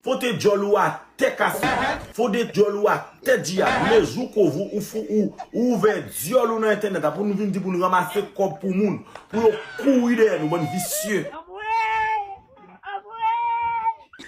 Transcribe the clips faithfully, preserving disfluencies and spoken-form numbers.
Pote dyòl ou atè Kasou. Pote dyòl ou atè Djiyad. Lejou kòb ou, ou fou, ou, ou ouvè dyòl ou nan entènèt la pou nou vin di pou nou ranmase kòb pou moun. Pou yo kouri dèyè nou, bann visye.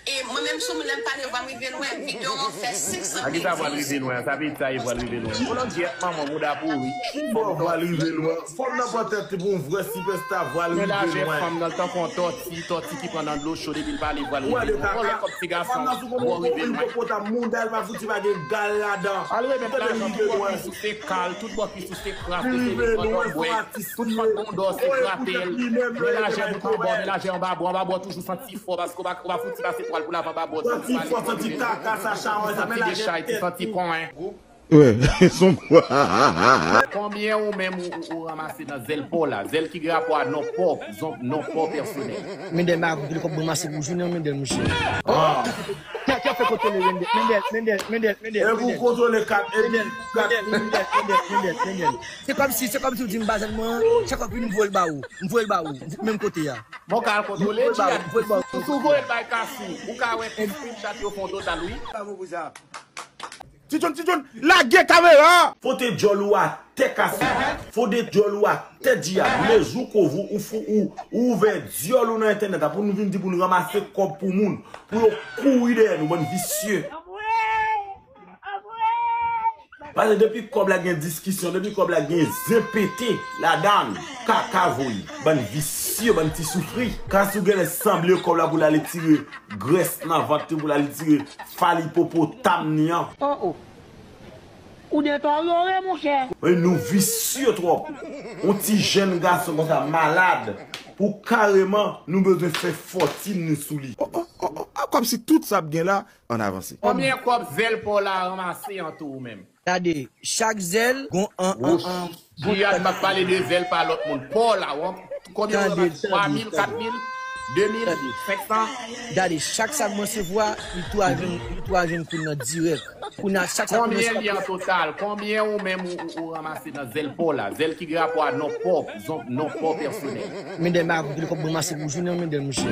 E mwen menm sou moun lè m pale vwa m rive lwen, videyo an fè senk san. A ki sa vwa l rive lwen? Sa vle di sa e vwa l rive lwen? Yon lòt gyèt manman mouda pouri. Ki bò vwa l rive lwen? Fanm nan pran tèt li pou yon vrè sipèsta, vwa l rive lwen. Men lajè fanm nan l tankou yon tòti, tòti ki pran nan dlo cho depi l pale vwa l rive lwen. Yon lè kòb ti gason, vwa l rive lwen. Al remèt lajan, tout bò ki sou se kal, tout bò ki sou se kras, se se vwandòbwè. Tout fant bondò se gratèl. Men lajè bout anba w, men lajè anba bò, anba bò toujou santi fò paske w pa fouti pase twal pou lave anba bò. Santi fò, santi kaka, sa chawony, sa men lajè tèt. Santi dechay, ti santi konyen. Wè, son kwa. Konbyen ou menm ou, ou, ou ranmase nan zèl pa w la? Zèl ki gen rapò a non pa w, non pa w pèsonèl. Mendèl m pa konn ki kòb m ranmase pou jounen an, Mendèl, monchè. Kè, kè fè kontwole Mendèl, Mendèl, Mendèl, Mendèl, Mendèl. E pou kontwole kat, epi kat. Mendèl, Mendèl, Mendèl, Mendèl. Se kòmsi, se kòmsi w di m ba zèl mwen, chak fwa w vin m voye l ba ou. M voye l ba ou. Menm kote a. Bon, ka al kontwole Djiyad. Ou sou voye l bay Kasou. Ou ka wè tout screenshot yo fè yon total, wi. Bravo pou sa. Ti John, Ti John, lage kamera a! Pote dyòl ou atè Kasou. Pote dyòl ou atè Djiyad. Lejou kòb ou, ou fou, ou, ou ouvè dyòl ou nan entènèt la pou nou vin di pou nou ranmase kòb pou moun. Pou yo kouri dèyè nou, bann visye. Paske depi kòb la gen diskisyon, depi kòb la gen zen pete ladan l, kaka voye, bann visye, bann ti soufri. Kasou genlè sanble kòb la pou l ale tire grès nan vant li, pou l ale tire fal ipopotam li an. Oh oh. Ou deteryore, monchè. Wi, nou visye twòp. Yon ti jèn gason konsa malad, pou kareman nou bezwen fè fòtin nou sou li. Oh oh oh oh, kòmsi tout sa ap gen la. Ann avanse. Konbyen kòb zèl pa w la ranmase an tou ou menm? Gade, chak zèl gon an an an. Djiyad m ap pale de zèl pa lòt moun. Pa w la, w an, konbyen w ranmase? Twa mil, kat mil, de mil, senk san? Gade, chak sa m resevwa, li tou al jwenn, li tou al jwenn kounye an dirèk. Kounye a, chak sa m resevwa. Konbyen li an total? Konbyen ou menm ou, ou, ou ranmase nan zèl pa w la? Zèl ki gen rapò a non pa w, non pa w pèsonèl. Mendèl m pa konn ki kòb m ranmase pou jounen an, Mendèl, monchè.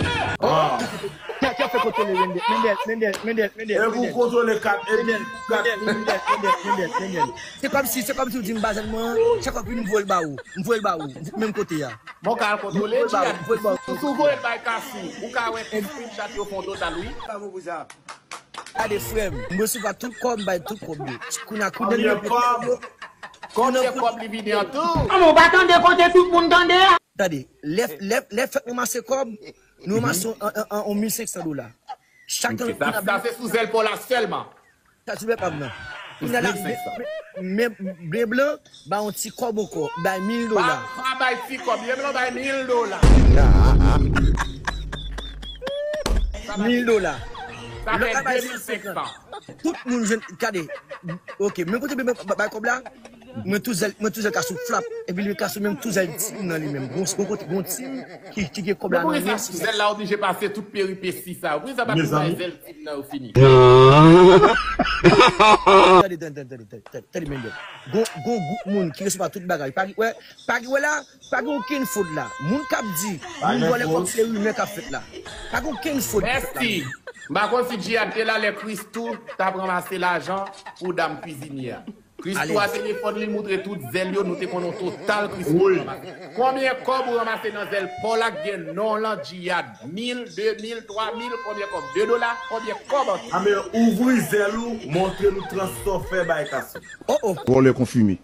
Kè, kè fè kontwole Mendèl, Mendèl, Mendèl, Mendèl, Mendèl. E pou kontwole kat, epi kat. Mendèl, Mendèl, Mendèl, Mendèl. Se kòmsi, se kòmsi w di m ba zèl mwen, chak fwa w vin m voye l ba ou. M voye l ba ou, menm kote a. Bon, ka al kontwole, Djiyad. Ou sou voye l bay Kasou. Ou ka wè tout screenshot yo fè yon total, wi. Bravo pou sa. Gade frè m, m resevwa tout kòb, m bay tout kòb yo. Kounye a, kounye a, nou mete kòb yo. Konte kòb li vini an tou. Kòman w pa tande kote tout moun tande a? Tande, lè, lè, lè fèt ranmase kòb, nou ranmase yon, yon, yon, yon mil senk san dola. Chak tan. Sa, sa se sou zèl pa w la sèlman. Sa sou zèl pa m nan. Kounye a la, men, men, men, men blan, bay yon ti kòb ankò, bay mil dola. Pa, pa bay ti kòb, blan bay mil dola. Mil dola. Sa fè de mil senk san. Tout moun jwenn, gade, ok, men kote blan bay kòb la, mwen tou zèl, mwen tou zèl Kasou flap, epi li Kasou menm tou zèl tim nan li menm. Gon, gon kote, gon tim ki, ki gen kòb la nan men. Men poukisa tou zèl la oblije pase tout peripesi sa? Poukisa pa tou bay zèl tim nan yo fini? Tande, tande, tande, tande, tande, tande, Mendèl. Gon, gon gwoup moun ki resevwa tout bagay. Pa gen, wè, pa gen, wè la, pa gen okenn fot la. Moun k ap di, moun vòlè kòb se rimè k ap fèt la. Pa gen okenn fot ki fèt la. Mèsi. M pa konn si Djiyad te la lè Christoo t ap ranmase lajan pou dam kwizini a. Christoo a telefòn li, l moutre tout zèl yo, nou te konn yon total Christoo ranmase. Konbyen kòb ou ranmase nan zèl pa w la k gen non w lan, Djiyad? Mil, de mil, twa mil, konbyen kòb? De dola, konbyen kòb an tou? Anben, ouvri zèl ou, montre nou transfè w fè bay Kasou. Oh oh. Vòlè konfime.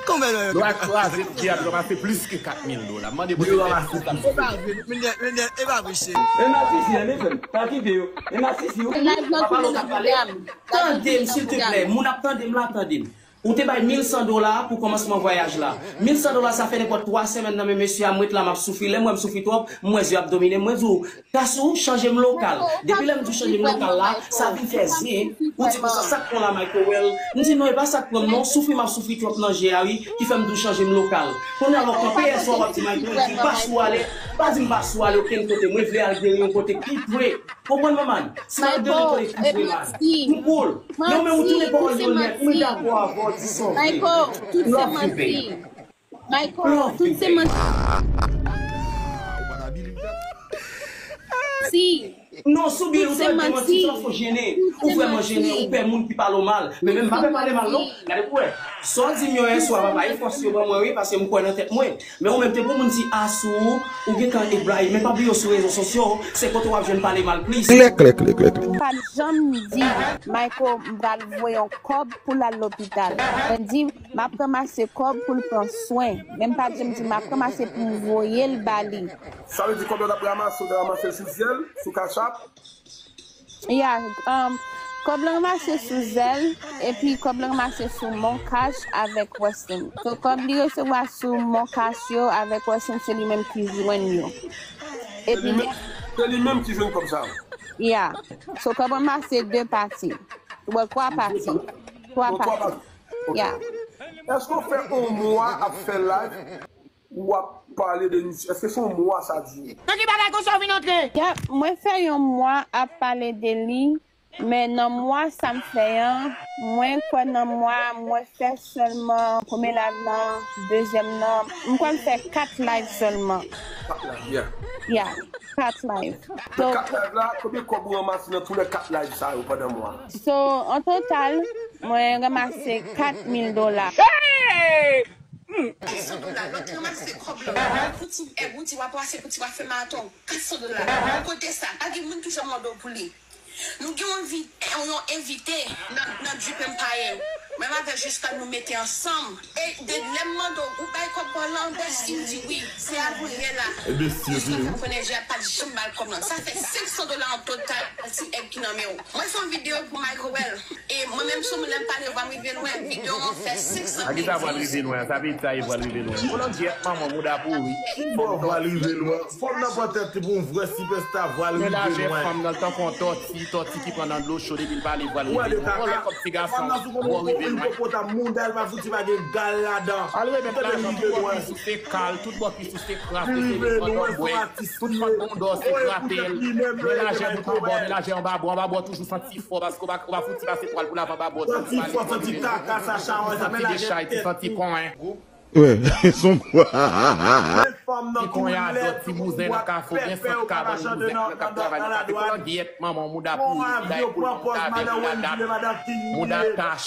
Konbyen dola? Dwa kraze, Djiyad ranmase plis ke kat mil dola. Mande pou se fè tout sa. E pa vre, Mendèl, Mendèl, e pa vre, cheri. E nasisi, ane fè m. Pa kite yo. E nasisi, yo. Live nan tou moun ap gade. Tande m silteplè, moun ap tande m la, tande m. Ou te bay mil san dola pou kòmansman vwayaj la. Mil san dola sa fè nenpòt twa semèn nan men mesye a, m ret la m ap soufri. Lè m wè m soufri twòp, m wè zye ap domine m. Mwen di w, Kasou, chanje m lokal. Depi lè m di w chanje m lokal la, sa vin fè zen. Ou di konsa, sa k pran w la, Michael Well? M di non, e pa sa k pran m non, soufri m ap soufri twòp nan je a wi, ki fè m di w chanje m lokal. Kounye a la w kanpe yè swa w ap di Michael Well, ki pa sou ale, pa di m pa sou ale okenn kote, mwen vle al geri yon kote pi pre. Konprann mwen man? Si w ap geri yon kote pi pre man, m pou l. Non men ou tounen pawòl yo nèt, mwen dakò avè w, Dison. Michael, tout se manti. Michael, tout se manti. Si, Non, sou bil ou te mèt demanti, sa fò jennen. Ou vrèman jennen, ou pè moun ki pale w mal. Men menm m pa pè pale mal non. Gade pou wè. Sa w di m yo yè swa, papa, e fòs yo ban mwen wi, paske m kwè nan tèt mwen. Men ou menm te pou moun di a sou ou, ou gentan e blayi. Men pa bliye w sou rezo sosyo, se kote w ap jwenn pale mal plis. Klè, klè, klè, klè, klè. Pa janm di, Mayko, m pral voye yon kòb pou l al lopital. Mwen di, m ap ranmase kòb pou l pran swen. Men m pa janm di, m ap ranmase pou m voye l ba li. Sa vle di kòb la w t ap ranmase, w te ranmase l sou Zelle, sou Cash App? Ya, um, kòb lan ranmase sou Zelle, epi kòb lan ranmase sou Moncash avèk Western. So, kòb li resevwa sou Moncash yo avèk Western, se li menm ki jwenn yo. Se li menm, se li menm ki jwenn kòb sa yo? Ya. So, kòb ranmase de pati. Well, twa pati. Twa pati. Ya. Èske w fè yon mwa ap fè live? W ap pale de misye. Èske se yon mwa sa dire? Nan ki bagay konsa w vin antre? Ya, mwen fè yon mwa ap pale de li, men nan mwa sa m fè an, mwen kwè nan mwa, mwen fè sèlman premye live lan, dezyèm nan, m kwè m fè kat live sèlman. Kat live, yeah. Ya, kat live. Nan kat live la, konbyen kòb ou ranmase nan tou lè kat live sa yo pandan mwa? So, an total, mwen ranmase kat mil dola. Hey! Kat san dola, lòt ranmase kòb lan. Pou ti èg ou, ti w ap pase, pou ti w ap fè maton. Kat san dola. Kote sa? Pa gen moun ki janm mande w pou li. Nou gen yon envi-, yon, yon envite nan, nan Drip Empire. Mwen avè Jiska nou mete ansanm. E de lè m mande w, ou bay kòb pa w lan, Bestie m di wi. Se avanyè la. E Bestie, Jiska fè m konnen Jay pa t janm ba l kòb lan. Sa fè senk san dola an total, ti èg ki nan men w. Mwen fè yon videyo pou Michael. E mwen menm sou moun lè m pale vwa m rive lwen, videyo an fè senk san mil views. A ki sa vwa l rive lwen an? Sa vle di sa e vwa l rive lwen. Pou langyèt manman mouda pouri. Bon, vwa l rive lwen. Fò m nan pran tèt li pou yon vrè sipèsta, vwa l rive lwen. Men lajè fanm nan tankou yon tòti, tòti ki pran nan dlo cho depi l pale vwa l rive lwen. Yon lè kòb ti gason, vwa l rive lwen. Ipopotam mouda l pa fouti pa gen gal ladan. Al remèt lajan, tout bò ki sou se kal, tout bò ki sou se kras, se telefòn, bwè. Tout fanm bondò se gratel. Men lajè bout anba w, men lajè anba bò, anba bò toujou santi fò, paske w pa, w pa fouti pase twal pou lave anba bò. Santi fò, santi kaka, sa chawon, sa men lajè tèt. Santi konyen. Wi, son. Ti konyen a dòt, ti bouzen nan kafou, gen sant kabann bouzen k ap travay nan kafou. Langyèt manman w, mouda pouri, mouda epoul, mouda vye, mouda dat, mouda tach.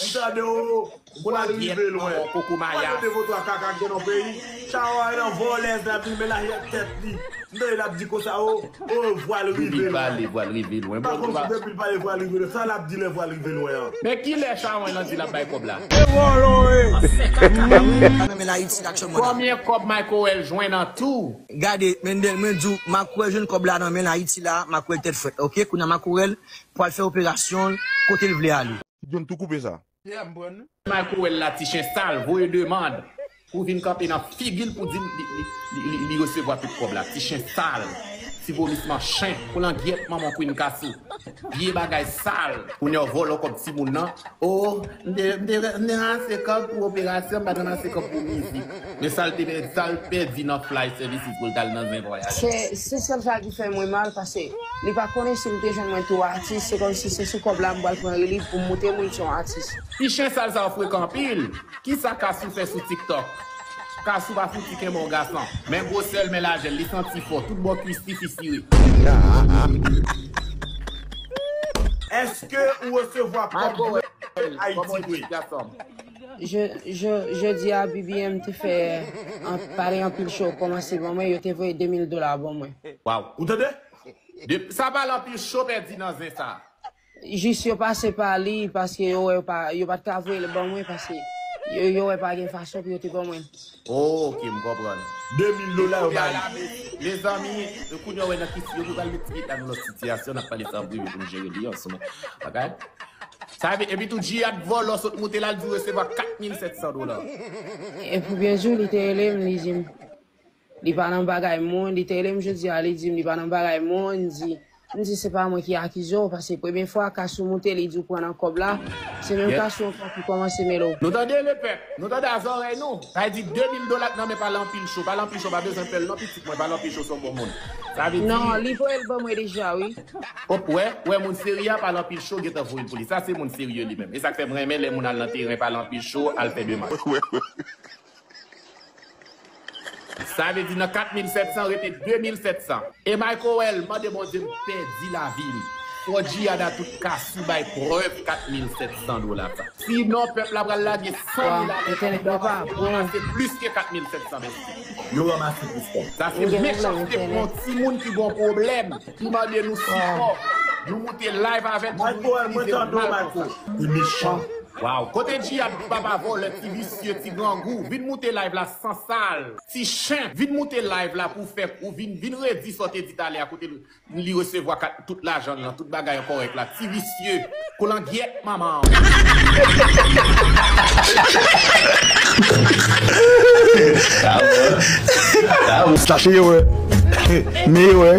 Pou langyèt manman w, koko mayas. Kote devo twa kaka k gen nan peyi? Chawon nan vòlèz la vin men lajè tèt li. M tande l ap di konsa, o, o, vwa l rive lwen. Depi l pale, vwa l rive lwen. Pa konn si depi l pale vwa l rive lwen. Sa l ap di lè vwa l rive lwen an? Men kilè chawon nan di l ap bay kòb la? E vòlò e. Nan men Ayiti la, aksyon mwen la. Konbyen kòb Michael jwenn an tou? Gade, Mendel, mwen di w, Michael jwenn kòb la nan men Ayiti la, Michael tèt frèt, oke? Kounye a Michael pral fè operasyon l kote l vle ale. John tou koupe sa. Michael la, ti chen sal, voye demann pou vin kanpe nan figi l pou di l li, li, li, li, li resevwa tout kòb la. Ti chen sal, ti vomisman chen, pou langyèt manman Queen Kassou. Vye bagay sal. Kounye a w vòlò kòb timoun nan. O, m te, m te, m te ranmase kòb pou operasyon, m pa t ranmase kòb pou mizik. Men sa l te pèdi, sa l pèdi nan Fly Services pou l t al nan zen vwayaj. Se, se sèl sa ki fè mwen mal, paske li pa konnen si m te jwenn mwen tou atis, se kòmsi se sou kòb la m pral pran rilif pou m montre moun m se yon atis. Ti chen sal sa yo frekan anpil. Kisa Kasou fè sou TikTok? Kasou pa fouti kenbe yon gason. Men gwosè l, men lajè l, li santi fò. Tout bò kwis li fisire. Èske ou resevwa kòb Ayiti vre? Je, je, jodi a, B B M te fè an, pale anpil cho, kòmanse ban mwen, yo te voye de mil dola ban mwen. Waw. Ou tande? De, sa pale anpil cho pèdi nan zen sa. Jis yo pase pa li, paske yo wè yo pa, yo pa t ka voye l ban mwen, paske yo, yo wè pa gen fason pou yo te ban mwen. Oh, ok, m konprann. De mil dola yo ba li. Mezanmi, kounye a w wè nan ki, yo pral met ti eta nan lòt sitiyasyon, n ap pale sa an prive pou n jere li ansanm. Ok? Sa vle, epi tou, Jihad vòlò sot moute la, l di w resevwa kat mil sèt san dola. E pou byen di w, li te rele m, li di m, li pa nan bagay moun, li te rele m jodi a, li di m, li pa nan bagay moun, m di, m di, se pa mwen ki akize w, paske premye fwa Kasou moute, li di w pran nan kòb la, se menm Kasou ankò ki kòmanse mele w. Nou tande lepèp, nou tande a zòrèy nou, sa vle di de mil dola k nan men Pale Anpil Cho, Pale Anpil Cho pa bezwen pè l non, pitit mwen, Pale Anpil Cho se yon bon moun. Sa vle di. Non, li voye l ban mwen deja, wi. Op, wè, wè moun serye a, Pale Anpil Cho gentan voye l pou li. Sa se moun serye li menm. E sa k fè m renmen lè moun al nan teren Pale Anpil Cho, al fè demann. Sa vle di nan kat mil sèt san rete de mil sèt san. E Michael mande Bondye m pèdi lavi m. Fò Djihad a tout kas ou bay prèv kat mil sèt san dola sa. Sinon, pèp la pral lage san mil ane. Yo ranmase plis ke kat mil sèt san, mesye. Yo ranmase plis kòb. Sa se mechanste pou yon timoun ki gon pwoblèm. Ki mande nou sipò. Nou moute live avèk nou. Michael, mwen tande w, Michael. Li mechan. Waw, kote Djihad, papa vòlè, ti visye, ti grangou, vin moute live la san sal, ti chen, vin moute live la pou fè, ou vin, vin redi sa w te di talè a kote li resevwa kat, tout lajan l lan, tout bagay an kòrèk la, ti visye, kolangyèt manman w. Sa bon. Sa bon. Sa se yo, wè. Men yo, wè.